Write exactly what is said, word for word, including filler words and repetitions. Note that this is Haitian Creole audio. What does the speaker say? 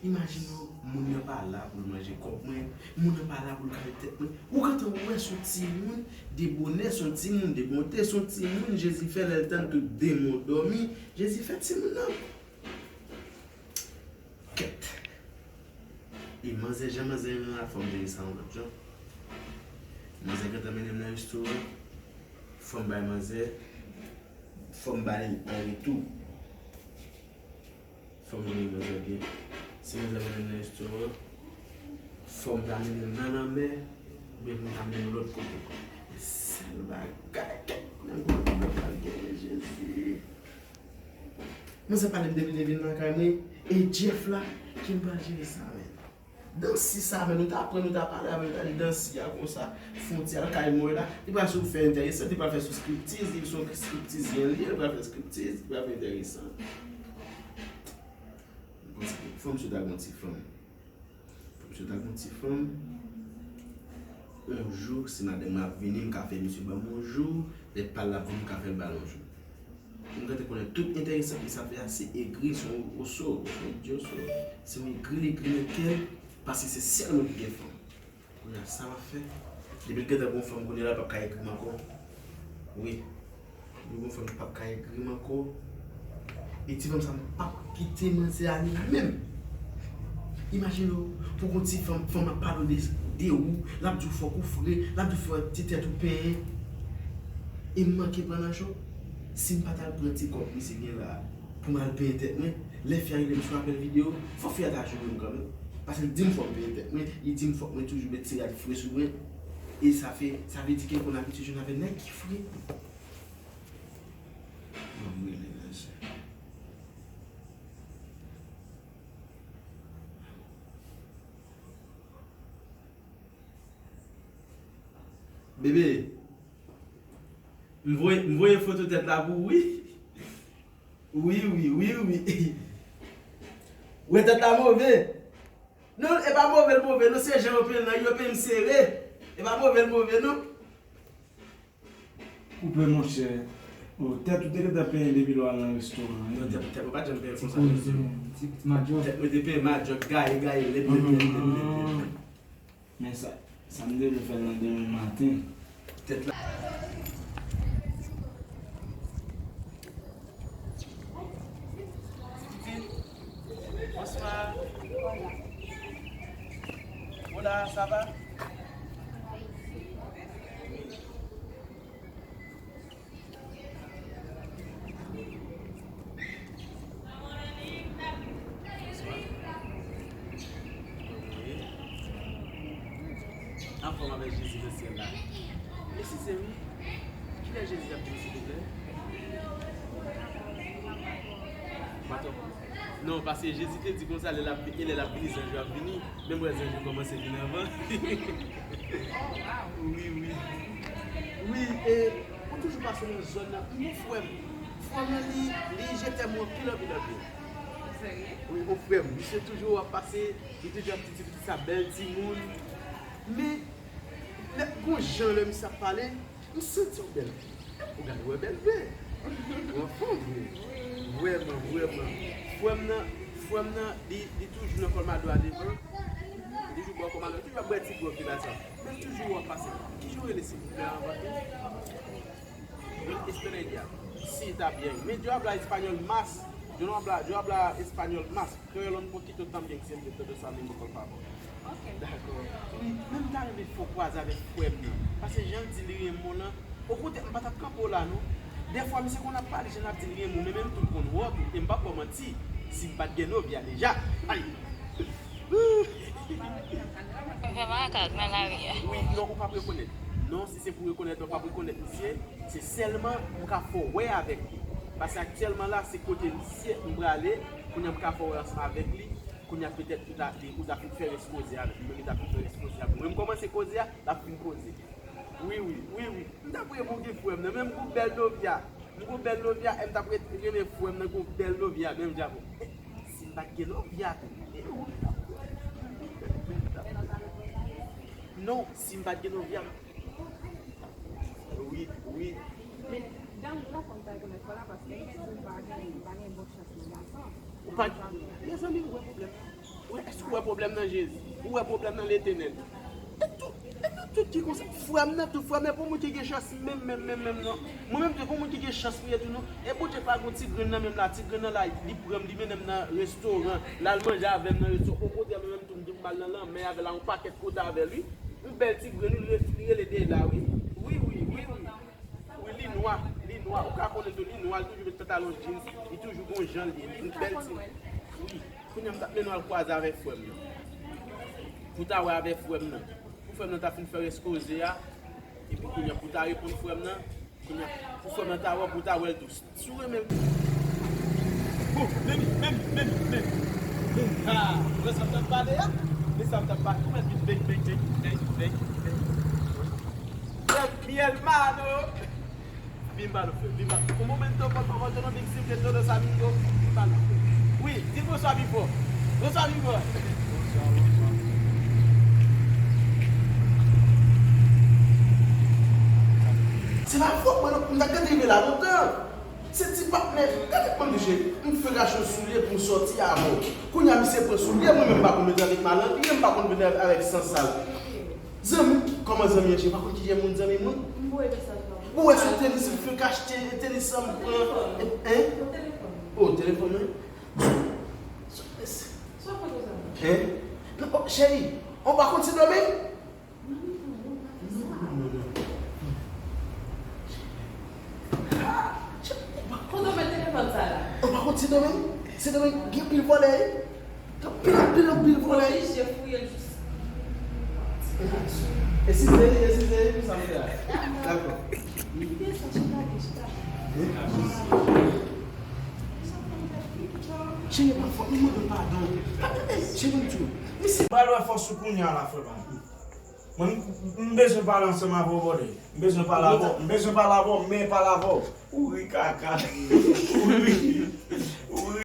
Imajine w, moun nan pa la pou l manje kòb mwen, moun nan pa la pou l kale tèt mwen. Ou gentan wè s on timoun de bonè, s on timoun de bonte, s on timoun Jezi fè lè l tann tout demon dòmi. Jezi fè timoun nan. Kèt. E manzè, jan manzè renmen la, fò m jere sa yon lòt jan. Manzè gentan mennen m nan restoran. Fò m bay manzè, fò m ba li an retou. Fò m jere manzè byen. Si manzè mennen m nan restoran, fò m ta mennen l nan lanmè, oubyen pou m ta mennen l lòt kote. E sèl bagay, kèt, nan gwo pwoblèm pral genyen, Jezi. Manzè pale m depi li vin lakay mwen, e Jeff la ki m pral jere sa, men. Dansi sa, men nou ta pran, nou ta pale avè l, ta di dansi a konsa, fwontyè lakay mwen la, li pral sou fè enteresan, li pral fè sou striptiz, li se yon striptizyen li ye, li pral fè striptiz, li pral fè enteresan. Mwen panse ke fò misye ta gon ti fanm. Fò misye ta gon ti fanm. Yon jou, si madanm mwen ap vini, m ka fè misye ban m yon jou, lè pa l ap vini, m ka fè l ba l yon jou. M gentan konnen tout enteresan ke sa fè a, se egri, se yon oso, se yon idye oso. Se yon egri li egri nan kè l, paske se sèl mwen ki gen fanm. Kounye a, sa m ap fè? Depi l gentan gon fanm, kounye a la, l p ap ka egri m ankò. Wi. Depi gon fanm, l p ap ka egri m ankò. E ti fanm sa, m p ap kite manzè a li menm. Imajine w, pou gon ti fanm, fanm ap pale w de, de ou, l ap di w fòk ou fre, l ap di w fòk ti tèt ou penyen. E m manke pran nan cho. Si m pa t al pran ti kòb misye gen la a pou m al penyen tèt mwen, lè fi a rele m sou apèl videyo, fò fi a ta jere m kanmenm. Paske l di m fò m penyen tèt mwen, li di m fòk mwen toujou met ti rad fre sou mwen. E sa fè, sa vle di ke l konn abitye jwenn avèk nèg ki fre. Mwen rele mesye. Bebe, m voye, m voye foto tèt la pou ou, wi. Wi, wi, wi, wi. Wè tèt la move. Non, e pa move l move, non, se jan yo penyen l lan, yo penyen m sere. E pa move l move, non. Koupe, monchè. O, tèt ou te gentan penyen depi lè w al nan restoran an. Non, tèt, tèt mwen pa t janm penyen konsa, mesye. Ti, ti madjòk. Tèt mwen te penyen madjòk, gaye, gaye, lèd, lèd, lèd, lèd, lèd, lèd. Men sa, sa m te vle fè l nan demen maten. Tèt la. Titi, bonsoir. Hola, ça va? Anfòm avèk Jezi nan syèl la. Mesi, sè wi. Kilè Jezi ap vini, silvouplè? Patwòp. Non, paske Jezi te di konsa, lè l ap, e lè l ap vini, zanj yo ap vini. Men m wè zanj yo kòmanse vin anvan. Wi, wi. Wi, e ou toujou pase nan zòn nan. M gon frè m. Frè m nan, li, li jete m anpil, anpil, anpil. Serye? Wi, yon frè m. Misye toujou ap pase, li toujou ap di ti pitit sa bèl timoun. Men, lè, gon jan lè misye ap pale, m santi w bèl. Ou gade, wè bèl vre. Ou anfòm vre. Vrèman, vrèman. Frè m nan, frè m nan, li, li toujou nan kòlmado a devan. Li toujou bò kòlmado, li toujou ap bwè ti gwòg li la sa. Men toujou w ap pase. Kijan w rele silvouplè anvan tou? Yo, Estrella. Sí, está bien. Men yo habla español más. Yo no habla, yo habla español más. Kreyòl un poquito también, si entiende todo ese amigo, por favor. Ok. Dakò. Wi, men m ta renmen fè w kwaze avèk frè m nan. Paske jan l di li renmen w lan, okontrè, m pa t ap kanpe w la, non. Dèfwa, misye konn ap pale, jan l ap di li renmen w, men menm tou l konn wè w tou, e m p ap ba w manti, si m pa t gen novya deja. Ay! Ou fè makak nan lari a. Wi, non, ou p ap rekonèt. Non, si se pou rekonèt, ou p ap rekonèt misye. Se sèlman m ka fè w wè avèk li. Paske aktyèlman la, se kote misye m prale, kounye a m ka fè w wè ansanm avèk li, kounye a petèt ou ta, ou ta fin fè rès koze avèk li, men li ta fin fè rès koze avèk mwen. M kòmanse koze a, l ap fin koze. Wi, wi, wi, wi. M ta premye pou gen frè m nan, men m gon bèl novya. M gon bèl novya, e m ta premye renmen frè m nan gon bèl novya, menm jan avè w. Si m pa t gen novya tou. E ou. Non, si m pa t gen novya. Wi, wi. Men, damou la fò m ta rekonèt fò la, paske m te di m pa gen, m pa gen bon chans nan gason. Ou pa, mezanmi, ou wè pwoblèm. Èske w wè pwoblèm nan Jezi? Ou wè pwoblèm nan Letènèl? E tout, e nou tout ki konsa. Frè m nan, tout frè m nan, pou moun ki gen chans menm, menm, menm, menm, non. Mwen menm tou, pou moun ki gen chans pou ye tou, non. E Bondye pa gon ti grenn nan menm la, ti grenn nan la, li pran m, li mennen m nan restoran, l al manje avè m nan restoran. Okontrè, mwen menm tou, m di m al nan lanmè avè l, la yon pakèt kote avè l, wi. Yon bèl ti grenn, wi, li re-, li rele Dela, wi. Wi, wi, wi, wi. Wi, li nwa, li nwa. Ou ka konnen tou, li nwa, li toujou met pantalon jeans, li toujou gon jan l ye, li bèl ti. Wi. Kounye a m t ap mennen w al kwaze avèk frè m nan. Pou w ta wè avèk frè m nan. Pou frè m nan ta fin fè rès koze a. Epi kounye a pou w ta reponn frè m nan. Kounye a pou frè m nan ta wè, pou w ta wè l tou. Si w renmen l. Bon, men, men, men, men, men. Ha, men sa m t ap pale a. Men sa m t ap pale. Ou mèt vin bèk, bèk, bèk, bèk, bèk, bèk. Bèk, mi hermano. Vin ba nou, frè. Vin ba. Un momento, por favor, yo no big simple todos amigos. Vin ba nou, frè. Wi, di bonswa pi fò. Bonswa pi fò. Se pa fòt mwen, non. M ta gentan rive la lontan. Se ti patnè. Gade kòman misye. M fè rache yon soulye pou m sòti avè w. Kounye a, misye pran soulye, mwen menm m pa konn mete avèk malandren, m pa konn vin avèk san sal. Zanmi, kòman zanmi an ye? Pa konn ki jan moun zanmi mwen. M voye mesaj ba ou. Ou wè se tenis, m fenk achte tenis sa m pran. Telefòn. Hein? Pou telefòn. Oh, telefòn, wi. Sa pa konn sa. Hein? Non, oh, cheri, ou pa konn Ti Domingue? Non, non, non, non. Ah, cheri, ou pa konn. Kote w met telefòn sa la? Ou pa konn Ti Domingue? Ti Domingue gen pil vòlè, wi. Anpil, anpil, anpil vòlè. Oblije fouye l jis. E si se li, e si se li, sa m fè a. Dakò. Cheri, pa fò, nou mande padon. Cheri, m di w, misye. Ba l wè fòs ou kounye a la, frè pa m. Mwen, m, m bezwen pale ansanm avè w, brother. M bezwen pale avè w. M bezwen pale avè w, men pale avè w. Ou ri kaka. Ou ri. Ou ri.